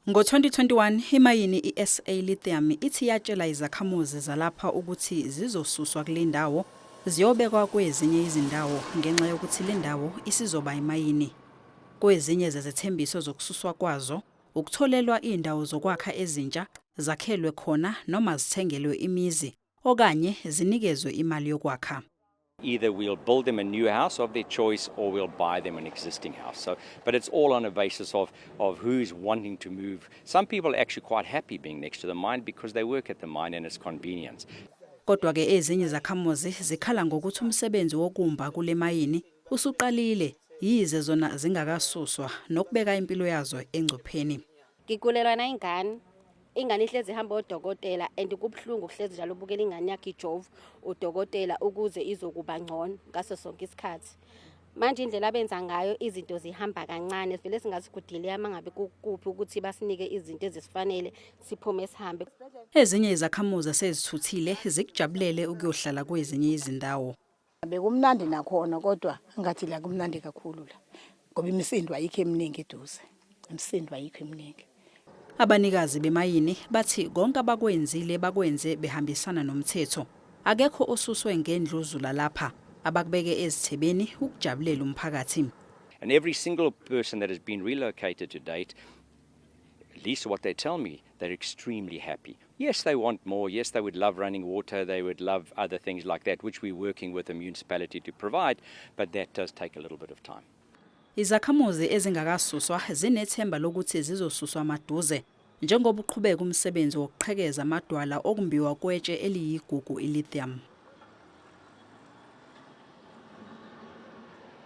Ngo-2021 imayini i-SA Lithium ithi yatshela izakhamuzi zalapha ukuthi zizosuswa kule ndawo ziyobekwa kwezinye izindawo ngenxa yokuthi le ndawo isizoba imayini. Kwezinye zezethembiso zokususwa kwazo ukutholelwa indawo zokwakha ezintsha zakhelwe khona noma zithengelwe imizi okanye zinikezwe imali yokwakha. Either we'll build them a new house of their choice or we'll buy them an existing house. So, but it's all on a basis of who's wanting to move. Some people are actually quite happy being next to the mine because they work at the mine and it's convenience. Kodwa ke ezinye izakhamuzi zikhala ngokuthi umsebenzi wokumba kule mayini usuqalile yize zona zingakasuswa nokubeka impilo yazo engcupheni. Ngigulelwa nayingane. Ingane ihlezi ihamba odokotela and kubuhlungu kuhlezi njalo ubukela ingane yakho ijova udokotela ukuze izokuba ngcono ngaso sonke isikhathi. Manje indlela abenza ngayo izinto zihamba kancane, sivele singazi ku-delay uma ngabe kukuphi ukuthi basinike izinto ezisifanele siphume sihambe. Ezinye izakhamuzi sezithuthile zikujabulele ukuyohlala kwezinye izindawo. Bekumnandi nakhona, kodwa ngathi la kumnandi kakhulu la ngoba imisindo ayikho eminingi eduze, imisindo ayikho eminingi. Abanikazi bemayini bathi konke abakwenzile bakwenze behambisana nomthetho. Akekho osuswe ngendluzula lapha, abakubeke ezithebeni ukujabulela umphakathi. And every single person that has been relocated to date, at least what they tell me, they're extremely happy. Yes, they want more. Yes, they would love running water. They would love other things like that, which we're working with the municipality to provide, but that does take a little bit of time. Izakhamuzi ezingakasuswa zinethemba lokuthi zizosuswa maduze njengoba uqhubeka umsebenzi wokuqhekeza amadwala okumbiwa kwetshe eliyigugu i-lithium.